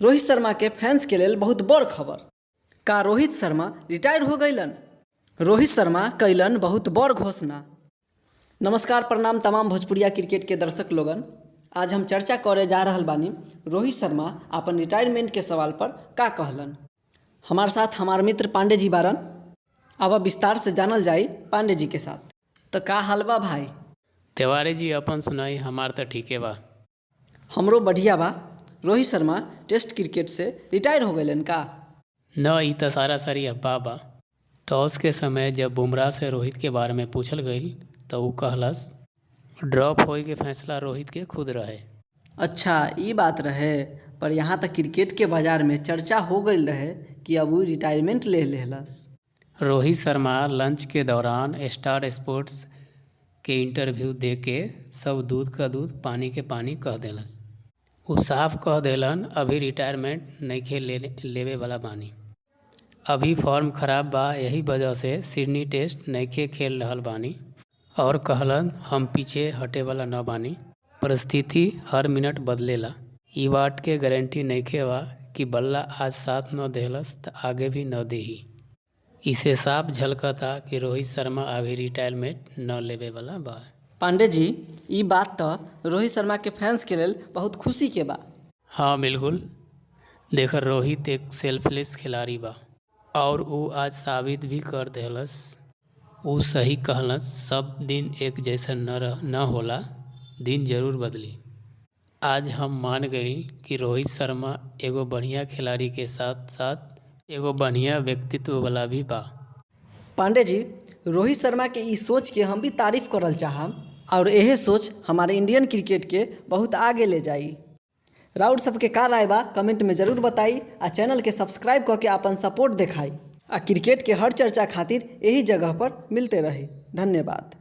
रोहित शर्मा के फैंस के लेल बहुत बड़ खबर। का रोहित शर्मा रिटायर हो गईलन? रोहित शर्मा कैलन बहुत बड़ घोषणा। नमस्कार, प्रणाम तमाम भोजपुरिया क्रिकेट के दर्शक लोगन। आज हम चर्चा करे जा रहल बानी रोहित शर्मा अपन रिटायरमेंट के सवाल पर का कहलन। हमार साथ हमार मित्र पांडे जी बारन। अब विस्तार से जानल जाई पांडे जी के साथ। तो का हाल बा भाई? तिवारी जी, अपन सुनाई। हमार त ठीके बा। हमरो बढ़िया बा। रोहित शर्मा टेस्ट क्रिकेट से रिटायर हो गईलन का? न, ई त सारा सारी अफवाह बा। टॉस के समय जब बुमराह से रोहित के बारे में पूछल गईल त ऊ कहलस, ड्रॉप होए के फैसला रोहित के खुद रहे। अच्छा, ई बात रहे। पर यहाँ तक क्रिकेट के बाजार में चर्चा हो गई रहे कि अब उ रिटायरमेंट ले लेहलस। रोहित शर्मा लंच के दौरान स्टार स्पोर्ट्स के इंटरव्यू दे के सब दूध का दूध, पानी के पानी कह देलस। ऊ साफ कह देलन, अभी रिटायरमेंट नइखे लेवे वाला बानी। अभी फॉर्म खराब बा, यही वजह से सिडनी टेस्ट नइखे खेल रहल बानी। और कहलन, हम पीछे हटे वाला न बानी। परिस्थिति हर मिनट बदलेला। ई बात के गारंटी नइखे बा कि बल्ला आज साथ न देहलस त आगे भी न देही। इसे साफ झलकता कि रोहित शर्मा अभी रिटायरमेंट न लेवे वाला बा। पांडे जी, ई बात तो रोहित शर्मा के फैंस के लेल बहुत खुशी के बा। हाँ, बिल्कुल। देख, रोहित एक सेल्फलेस खिलाड़ी बा और ऊ आज साबित भी कर देहलस। ऊ सही कहलस, सब दिन एक जैसन न होला, दिन जरूर बदली। आज हम मान गई कि रोहित शर्मा एगो बढ़िया खिलाड़ी के साथ साथ एगो बढ़िया व्यक्तित्व वाला भी बा। पांडे जी, रोहित शर्मा के ई सोच के हम भी तारीफ करल चाहम और यहे सोच हमारे इंडियन क्रिकेट के बहुत आगे ले जाई। राउर सबके का राय बा, कमेंट में ज़रूर बताई आ चैनल के सब्सक्राइब करके अपन सपोर्ट दिखाई आ क्रिकेट के हर चर्चा खातिर यही जगह पर मिलते रही। धन्यवाद।